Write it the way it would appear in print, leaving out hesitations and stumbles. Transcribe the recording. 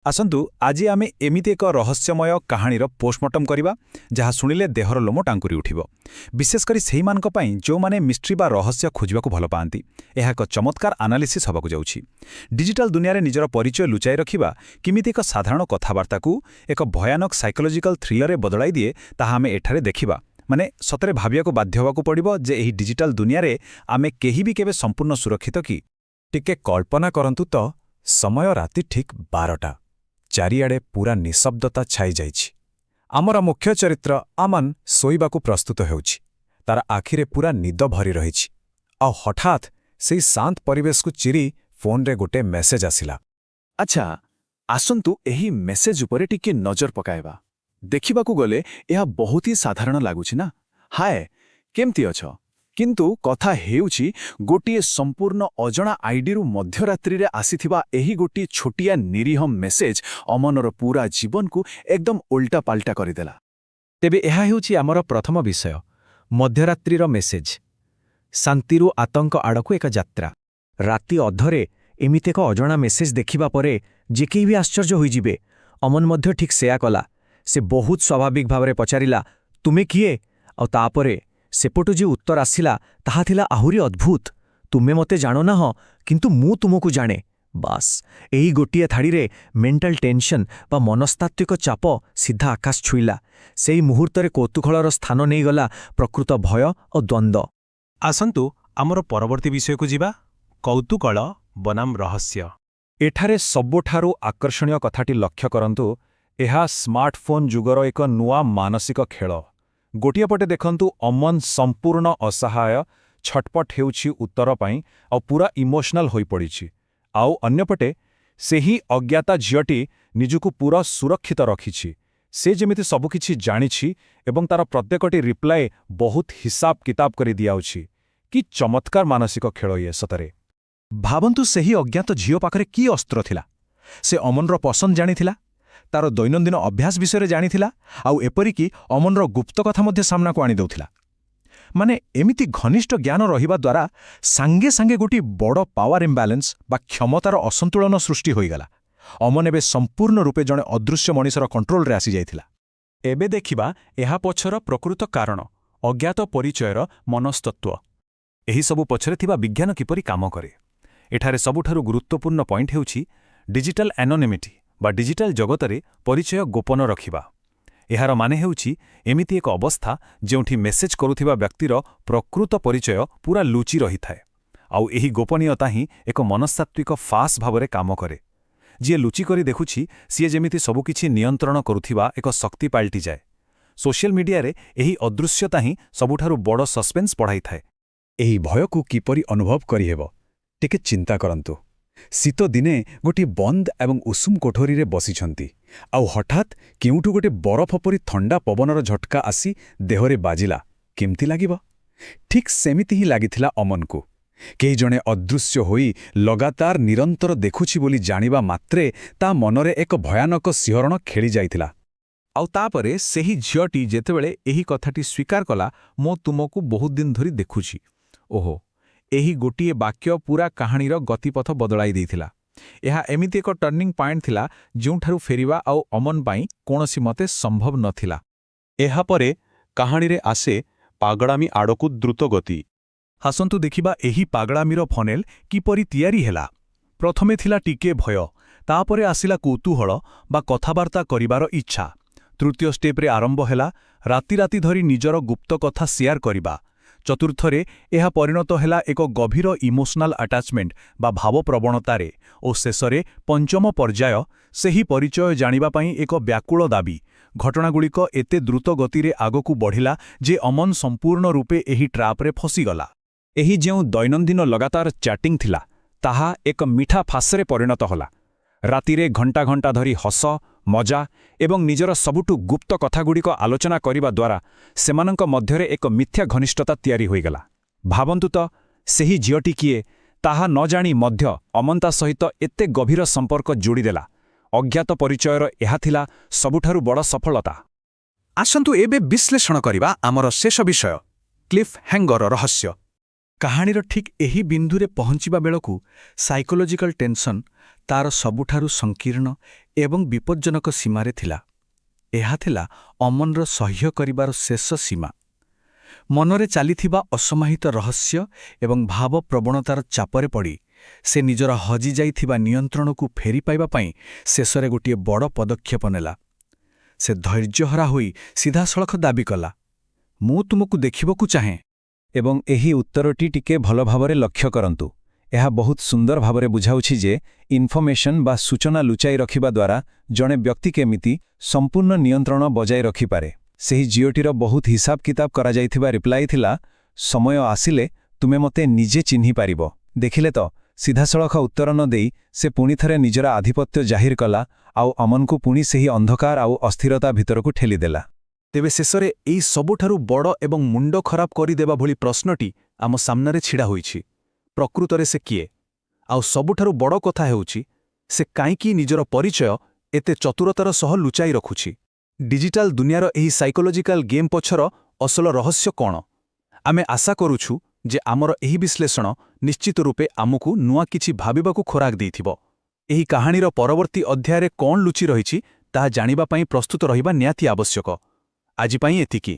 ଆସନ୍ତୁ, ଆଜି ଆମେ ଏମିତି ଏକ ରହସ୍ୟମୟ କାହାଣୀର ପୋଷ୍ଟମର୍ଟମ କରିବା, ଯାହା ଶୁଣିଲେ ଦେହର ଲୋମ ଟାଙ୍କୁରି ଉଠିବ। ବିଶେଷ କରି ସେହିମାନଙ୍କ ପାଇଁ ଯେଉଁମାନେ ମିଷ୍ଟ୍ରି ବା ରହସ୍ୟ ଖୋଜିବାକୁ ଭଲ ପାଆନ୍ତି। ଏହା ଏକ ଚମତ୍କାର ଆନାଲିସିସ୍ ହେବାକୁ ଯାଉଛି। ଡିଜିଟାଲ ଦୁନିଆରେ ନିଜର ପରିଚୟ ଲୁଚାଇ ରଖିବା କେମିତି ଏକ ସାଧାରଣ କଥାବାର୍ତ୍ତାକୁ ଏକ ଭୟାନକ ସାଇକୋଲୋଜିକାଲ ଥ୍ରିଲରେ ବଦଳାଇ ଦିଏ, ତାହା ଆମେ ଏଠାରେ ଦେଖିବା। ମାନେ, ସତରେ ଭାବିବାକୁ ବାଧ୍ୟ ହେବାକୁ ପଡ଼ିବ ଯେ ଏହି ଡିଜିଟାଲ ଦୁନିଆରେ ଆମେ କେହି ବି କେବେ ସମ୍ପୂର୍ଣ୍ଣ ସୁରକ୍ଷିତ କି? ଟିକେ କଳ୍ପନା କରନ୍ତୁ ତ, ସମୟ ରାତି ଠିକ୍ 12ଟା। ଚାରିଆଡ଼େ ପୂରା ନିଶବ୍ଦତା ଛାଇଯାଇଛି। ଆମର ମୁଖ୍ୟ ଚରିତ୍ର ଅମନ ଶୋଇବାକୁ ପ୍ରସ୍ତୁତ ହେଉଛି। ତାର ଆଖିରେ ପୂରା ନିଦ ଭରି ରହିଛି। ଆଉ ହଠାତ୍ ସେଇ ଶାନ୍ତ ପରିବେଶକୁ ଚିରି ଫୋନରେ ଗୋଟେ ମେସେଜ ଆସିଲା। ଆଚ୍ଛା, ଆସନ୍ତୁ ଏହି ମେସେଜ ଉପରେ ଟିକେ ନଜର ପକାଇବା। ଦେଖିବାକୁ ଗଲେ ଏହା ବହୁତ ହି ସାଧାରଣ ଲାଗୁଛି ନା? ହାଏ, କେମିତି ଅଛ? କିନ୍ତୁ କଥା ହେଉଛି, ଗୋଟିଏ ସମ୍ପୂର୍ଣ୍ଣ ଅଜଣା ଆଇଡିରୁ ମଧ୍ୟରାତ୍ରିରେ ଆସିଥିବା ଏହି ଗୋଟିଏ ଛୋଟିଆ ନିରୀହ ମେସେଜ ଅମନର ପୂରା ଜୀବନକୁ ଏକଦମ ଉଲ୍ଟା ପାଲ୍ଟା କରିଦେଲା। ତେବେ ଏହା ହେଉଛି ଆମର ପ୍ରଥମ ବିଷୟ, ମଧ୍ୟରାତ୍ରିର ମେସେଜ, ଶାନ୍ତିରୁ ଆତଙ୍କ ଆଡ଼କୁ ଏକ ଯାତ୍ରା। ରାତି ଅଧରେ ଏମିତି ଏକ ଅଜଣା ମେସେଜ ଦେଖିବା ପରେ ଯେ କେହି ବି ଆଶ୍ଚର୍ଯ୍ୟ ହୋଇଯିବେ। ଅମନ ମଧ୍ୟ ଠିକ୍ ସେୟା କଲା। ସେ ବହୁତ ସ୍ୱାଭାବିକ ଭାବରେ ପଚାରିଲା, "ତୁମେ କିଏ?" ଆଉ ତାପରେ ସେପଟୁ ଯେ ଉତ୍ତର ଆସିଲା, ତାହା ଥିଲା ଆହୁରି ଅଦ୍ଭୁତ, "ତୁମେ ମୋତେ ଜାଣ ନାହଁ, କିନ୍ତୁ ମୁଁ ତୁମକୁ ଜାଣେ।" ବାସ୍, ଏହି ଗୋଟିଏ ଧାଡ଼ିରେ ମେଣ୍ଟାଲ ଟେନସନ୍ ବା ମନସ୍ତାତ୍ତ୍ୱିକ ଚାପ ସିଧା ଆକାଶ ଛୁଇଁଲା। ସେଇ ମୁହୂର୍ତ୍ତରେ କୌତୂହଳର ସ୍ଥାନ ନେଇଗଲା ପ୍ରକୃତ ଭୟ ଓ ଦ୍ୱନ୍ଦ୍ୱ। ଆସନ୍ତୁ, ଆମର ପରବର୍ତ୍ତୀ ବିଷୟକୁ ଯିବା, କୌତୂହଳ ବନାମ ରହସ୍ୟ। ଏଠାରେ ସବୁଠାରୁ ଆକର୍ଷଣୀୟ କଥାଟି ଲକ୍ଷ୍ୟ କରନ୍ତୁ। ଏହା ସ୍ମାର୍ଟଫୋନ୍ ଯୁଗର ଏକ ନୂଆ ମାନସିକ ଖେଳ। ଗୋଟିଏ ପଟେ ଦେଖନ୍ତୁ, ଅମନ ସମ୍ପୂର୍ଣ୍ଣ ଅସହାୟ, ଛଟପଟ ହେଉଛି ଉତ୍ତର ପାଇଁ ଆଉ ପୂରା ଇମୋସନାଲ ହୋଇପଡ଼ିଛି। ଆଉ ଅନ୍ୟପଟେ ସେହି ଅଜ୍ଞାତା ଝିଅଟି ନିଜକୁ ପୂରା ସୁରକ୍ଷିତ ରଖିଛି। ସେ ଯେମିତି ସବୁକିଛି ଜାଣିଛି ଏବଂ ତାର ପ୍ରତ୍ୟେକଟି ରିପ୍ଲାଏ ବହୁତ ହିସାବ କିତାବ କରି ଦିଆଉଛି। କି ଚମତ୍କାର ମାନସିକ ଖେଳ ଇଏ ସତରେ! ଭାବନ୍ତୁ, ସେହି ଅଜ୍ଞାତ ଝିଅ ପାଖରେ କି ଅସ୍ତ୍ର ଥିଲା? ସେ ଅମନର ପସନ୍ଦ ଜାଣିଥିଲା, ତାର ଦୈନନ୍ଦିନ ଅଭ୍ୟାସ ବିଷୟରେ ଜାଣିଥିଲା, ଆଉ ଏପରିକି ଅମନର ଗୁପ୍ତ କଥା ମଧ୍ୟ ସାମ୍ନାକୁ ଆଣିଦେଉଥିଲା। ମାନେ, ଏମିତି ଘନିଷ୍ଠ ଜ୍ଞାନ ରହିବା ଦ୍ୱାରା ସାଙ୍ଗେ ସାଙ୍ଗେ ଗୋଟିଏ ବଡ଼ ପାୱାର ଇମ୍ବାଲାନ୍ସ ବା କ୍ଷମତାର ଅସନ୍ତୁଳନ ସୃଷ୍ଟି ହୋଇଗଲା। ଅମନ ଏବେ ସମ୍ପୂର୍ଣ୍ଣ ରୂପେ ଜଣେ ଅଦୃଶ୍ୟ ମଣିଷର କଣ୍ଟ୍ରୋଲରେ ଆସିଯାଇଥିଲା। ଏବେ ଦେଖିବା ଏହା ପଛର ପ୍ରକୃତ କାରଣ, ଅଜ୍ଞାତ ପରିଚୟର ମନସ୍ତତ୍ତ୍ୱ। ଏହିସବୁ ପଛରେ ଥିବା ବିଜ୍ଞାନ କିପରି କାମ କରେ? ଏଠାରେ ସବୁଠାରୁ ଗୁରୁତ୍ୱପୂର୍ଣ୍ଣ ପଏଣ୍ଟ ହେଉଛି ଡିଜିଟାଲ ଆନୋନିମିଟି ବା ଡିଜିଟାଲ ଜଗତରେ ପରିଚୟ ଗୋପନ ରଖିବା। ଏହାର ମାନେ ହେଉଛି ଏମିତି ଏକ ଅବସ୍ଥା ଯେଉଁଠି ମେସେଜ୍ କରୁଥିବା ବ୍ୟକ୍ତିର ପ୍ରକୃତ ପରିଚୟ ପୂରା ଲୁଚି ରହିଥାଏ। ଆଉ ଏହି ଗୋପନୀୟତା ହିଁ ଏକ ମନସ୍ତାତ୍ତ୍ୱିକ ଫାସ୍ ଭାବରେ କାମ କରେ। ଯିଏ ଲୁଚି କରି ଦେଖୁଛି, ସିଏ ଯେମିତି ସବୁକିଛି ନିୟନ୍ତ୍ରଣ କରୁଥିବା ଏକ ଶକ୍ତି ପାଲଟିଯାଏ। ସୋସିଆଲ ମିଡିଆରେ ଏହି ଅଦୃଶ୍ୟତା ହିଁ ସବୁଠାରୁ ବଡ଼ ସସ୍ପେନ୍ସ ବଢ଼ାଇଥାଏ। ଏହି ଭୟକୁ କିପରି ଅନୁଭବ କରିହେବ, ଟିକେ ଚିନ୍ତା କରନ୍ତୁ। ଶୀତ ଦିନେ ଗୋଟିଏ ବନ୍ଦ ଏବଂ ଉଷୁମ କୋଠରୀରେ ବସିଛନ୍ତି, ଆଉ ହଠାତ୍ କେଉଁଠୁ ଗୋଟେ ବରଫ ପରି ଥଣ୍ଡା ପବନର ଝଟକା ଆସି ଦେହରେ ବାଜିଲା। କେମିତି ଲାଗିବ? ଠିକ୍ ସେମିତି ହିଁ ଲାଗିଥିଲା ଅମନକୁ। କେହି ଜଣେ ଅଦୃଶ୍ୟ ହୋଇ ଲଗାତାର ନିରନ୍ତର ଦେଖୁଛି ବୋଲି ଜାଣିବା ମାତ୍ରେ ତା ମନରେ ଏକ ଭୟାନକ ଶିହରଣ ଖେଳିଯାଇଥିଲା। ଆଉ ତାପରେ ସେହି ଝିଅଟି ଯେତେବେଳେ ଏହି କଥାଟି ସ୍ୱୀକାର କଲା, "ମୁଁ ତୁମକୁ ବହୁତ ଦିନ ଧରି ଦେଖୁଛି।" ଓହୋ, ଏହି ଗୋଟିଏ ବାକ୍ୟ ପୂରା କାହାଣୀର ଗତିପଥ ବଦଳାଇ ଦେଇଥିଲା। ଏହା ଏମିତି ଏକ ଟର୍ଣ୍ଣିଂ ପଏଣ୍ଟ ଥିଲା, ଯେଉଁଠାରୁ ଫେରିବା ଆଉ ଅମନ ପାଇଁ କୌଣସି ମତେ ସମ୍ଭବ ନଥିଲା। ଏହାପରେ କାହାଣୀରେ ଆସେ ପାଗଳାମି ଆଡ଼କୁ ଦ୍ରୁତ ଗତି। ଆସନ୍ତୁ ଦେଖିବା ଏହି ପାଗଳାମିର ଫନେଲ କିପରି ତିଆରି ହେଲା। ପ୍ରଥମେ ଥିଲା ଟିକେ ଭୟ, ତାପରେ ଆସିଲା କୌତୂହଳ ବା କଥାବାର୍ତ୍ତା କରିବାର ଇଚ୍ଛା। ତୃତୀୟ ଷ୍ଟେପ୍ରେ ଆରମ୍ଭ ହେଲା ରାତି ରାତି ଧରି ନିଜର ଗୁପ୍ତ କଥା ସେୟାର କରିବା। ଚତୁର୍ଥରେ ଏହା ପରିଣତ ହେଲା ଏକ ଗଭୀର ଇମୋସନାଲ ଆଟାଚମେଣ୍ଟ ବା ଭାବପ୍ରବଣତାରେ ଓ ଶେଷରେ ପଞ୍ଚମ ପର୍ଯ୍ୟାୟ, ସେହି ପରିଚୟ ଜାଣିବା ପାଇଁ ଏକ ବ୍ୟାକୁଳ ଦାବି। ଘଟଣାଗୁଡ଼ିକ ଏତେ ଦ୍ରୁତ ଗତିରେ ଆଗକୁ ବଢ଼ିଲା ଯେ ଅମନ ସମ୍ପୂର୍ଣ୍ଣ ରୂପେ ଏହି ଟ୍ରାପରେ ଫସିଗଲା। ଏହି ଯେଉଁ ଦୈନନ୍ଦିନ ଲଗାତାର ଚାଟିଂ ଥିଲା, ତାହା ଏକ ମିଠା ଫାଶରେ ପରିଣତ ହେଲା। ରାତିରେ ଘଣ୍ଟା ଘଣ୍ଟା ଧରି ହସ, ମଜା ଏବଂ ନିଜର ସବୁଠୁ ଗୁପ୍ତ କଥାଗୁଡ଼ିକ ଆଲୋଚନା କରିବା ଦ୍ୱାରା ସେମାନଙ୍କ ମଧ୍ୟରେ ଏକ ମିଥ୍ୟା ଘନିଷ୍ଠତା ତିଆରି ହୋଇଗଲା। ଭାବନ୍ତୁ ତ, ସେହି ଝିଅଟି କିଏ ତାହା ନ ଜାଣି ମଧ୍ୟ ଅମନ ତା ସହିତ ଏତେ ଗଭୀର ସମ୍ପର୍କ ଯୋଡ଼ିଦେଲା। ଅଜ୍ଞାତ ପରିଚୟର ଏହା ଥିଲା ସବୁଠାରୁ ବଡ଼ ସଫଳତା। ଆସନ୍ତୁ, ଏବେ ବିଶ୍ଳେଷଣ କରିବା ଆମର ଶେଷ ବିଷୟ, କ୍ଲିଫ୍ ହ୍ୟାଙ୍ଗର ରହସ୍ୟ। କାହାଣୀର ଠିକ୍ ଏହି ବିନ୍ଦୁରେ ପହଞ୍ଚିବା ବେଳକୁ ସାଇକୋଲୋଜିକାଲ ଟେନସନ୍ ତାର ସବୁଠାରୁ ସଂକୀର୍ଣ୍ଣ ଏବଂ ବିପଜ୍ଜନକ ସୀମାରେ ଥିଲା। ଏହା ଥିଲା ଅମନର ସହ୍ୟ କରିବାର ଶେଷ ସୀମା। ମନରେ ଚାଲିଥିବା ଅସମାହିତ ରହସ୍ୟ ଏବଂ ଭାବପ୍ରବଣତାର ଚାପରେ ପଡ଼ି ସେ ନିଜର ହଜିଯାଇଥିବା ନିୟନ୍ତ୍ରଣକୁ ଫେରି ପାଇବା ପାଇଁ ଶେଷରେ ଗୋଟିଏ ବଡ଼ ପଦକ୍ଷେପ ନେଲା। ସେ ଧୈର୍ଯ୍ୟହରା ହୋଇ ସିଧାସଳଖ ଦାବି କଲା, ମୁଁ ତୁମକୁ ଦେଖିବାକୁ ଚାହେଁ। ଏବଂ ଏହି ଉତ୍ତରଟି ଟିକେ ଭଲ ଭାବରେ ଲକ୍ଷ୍ୟ କରନ୍ତୁ। ଏହା ବହୁତ ସୁନ୍ଦର ଭାବରେ ବୁଝାଉଛି ଯେ ଇନଫର୍ମେସନ୍ ବା ସୂଚନା ଲୁଚାଇ ରଖିବା ଦ୍ୱାରା ଜଣେ ବ୍ୟକ୍ତି କେମିତି ସମ୍ପୂର୍ଣ୍ଣ ନିୟନ୍ତ୍ରଣ ବଜାୟ ରଖିପାରେ। ସେହି ଝିଅଟିର ବହୁତ ହିସାବ କିତାବ କରାଯାଇଥିବା ରିପ୍ଲାଇ ଥିଲା, ସମୟ ଆସିଲେ ତୁମେ ମୋତେ ନିଜେ ଚିହ୍ନିପାରିବ। ଦେଖିଲେ ତ, ସିଧାସଳଖ ଉତ୍ତର ନ ଦେଇ ସେ ପୁଣିଥରେ ନିଜର ଆଧିପତ୍ୟ ଜାହିର କଲା ଆଉ ଅମନକୁ ପୁଣି ସେହି ଅନ୍ଧକାର ଆଉ ଅସ୍ଥିରତା ଭିତରକୁ ଠେଲିଦେଲା। ତେବେ ଶେଷରେ ଏହି ସବୁଠାରୁ ବଡ଼ ଏବଂ ମୁଣ୍ଡ ଖରାପ କରିଦେବା ଭଳି ପ୍ରଶ୍ନଟି ଆମ ସାମ୍ନାରେ ଛିଡ଼ା ହୋଇଛି। ପ୍ରକୃତରେ ସେ କିଏ? ଆଉ ସବୁଠାରୁ ବଡ଼ କଥା ହେଉଛି, ସେ କାହିଁକି ନିଜର ପରିଚୟ ଏତେ ଚତୁରତାର ସହ ଲୁଚାଇ ରଖୁଛି? ଡିଜିଟାଲ ଦୁନିଆର ଏହି ସାଇକୋଲୋଜିକାଲ ଗେମ୍ ପଛର ଅସଲ ରହସ୍ୟ କ'ଣ? ଆମେ ଆଶା କରୁଛୁ ଯେ ଆମର ଏହି ବିଶ୍ଳେଷଣ ନିଶ୍ଚିତ ରୂପେ ଆମକୁ ନୂଆ କିଛି ଭାବିବାକୁ ଖୋରାକ ଦେଇଥିବ। ଏହି କାହାଣୀର ପରବର୍ତ୍ତୀ ଅଧ୍ୟାୟରେ କ'ଣ ଲୁଚି ରହିଛି, ତାହା ଜାଣିବା ପାଇଁ ପ୍ରସ୍ତୁତ ରହିବା ନିହାତି ଆବଶ୍ୟକ। ଆଜି ପାଇଁ ଏତିକି।